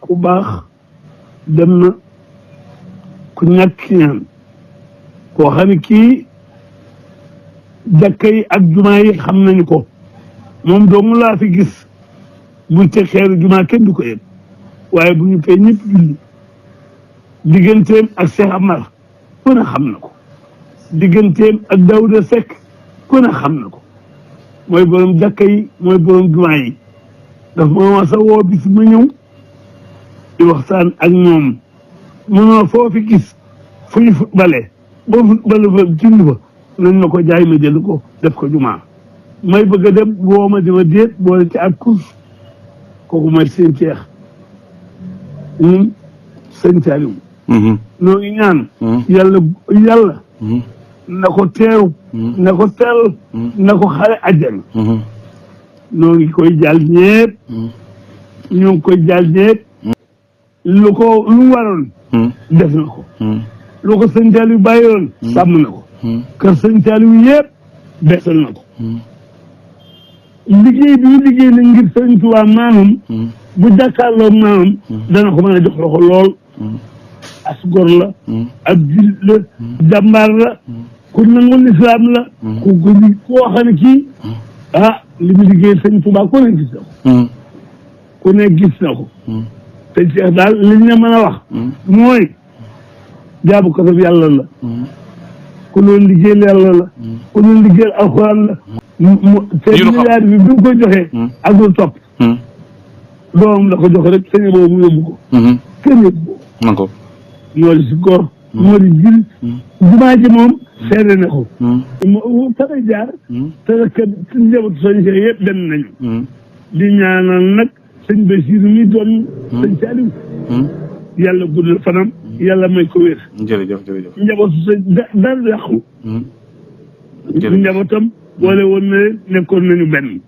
ku baax dem na ku ñàkk ñaan koo xam ne kii jàkka yi ak jumaa yi xam nañu ko moom dong laa fi gis buñ teg xeeru jumaa kenn du ko yëg waaye bu ñu koy ñëpp julli digganteem ak Cheikh Amar ku ne xam na ko digganteem ak Daouda Seck ku ne xam na ko mooy borom jàkka yi mooy borom jumaa yi daf ma wasa woo bis ma ñëw di waxtaan ak ñoom mënoo foofi gis fu ñu futbale boo futbale fa jund fa nañ ma ko jaay ma jënd ko def ko jumaa may bëgg a dem woo ma di ma déet boole ci ak course kooku mooy seen ceex ñun sëñ Saliou noo ngi ñaan yàlla na ko teeru na ko teel na ko xale àjjana noo ngi koy jàll ñépp ñoo ngi koy jàll ñépp lu waroon def na ko lu ko sëñ Saliou bàyyoon sàmm na ko kër sëñ Saliou yëpp beesal na ko liggéey bi ñu liggéey na ngir sëñ Tuubaa maamam bu jàkkaarloo maamam dana ko mën a jox loxo lool as gor la ab jullit la jàmbaar la ku nangu lislaam la koo xam ne kii li mu liggéey sëñ Tuubaa ku ne gis na ko ku ne gis na ko te Cheikh daal li ñu mën a wax mooy jaabu ko yàlla la ku doon liggéeyal yàlla la ku doon liggéeyal alxuraan la te milliard bi mu ko joxee ak lu topp doomam la ko joxe rek sëñ boobu mu yóbbu ko kenn yóbbu ko moo di si góor moo di jil jumaa ji moom seede na ko fa nga jaar te te njabootu sëñ Cheikh yëpp dem nañu di ñaanal nag sëñ Bassirou mi doon sëñ Saliou yàlla guddal fanam yàlla may ko wér jërëjëf njabootu sëñ dara yàqu njabootam boole woon na nekkoon nañu benn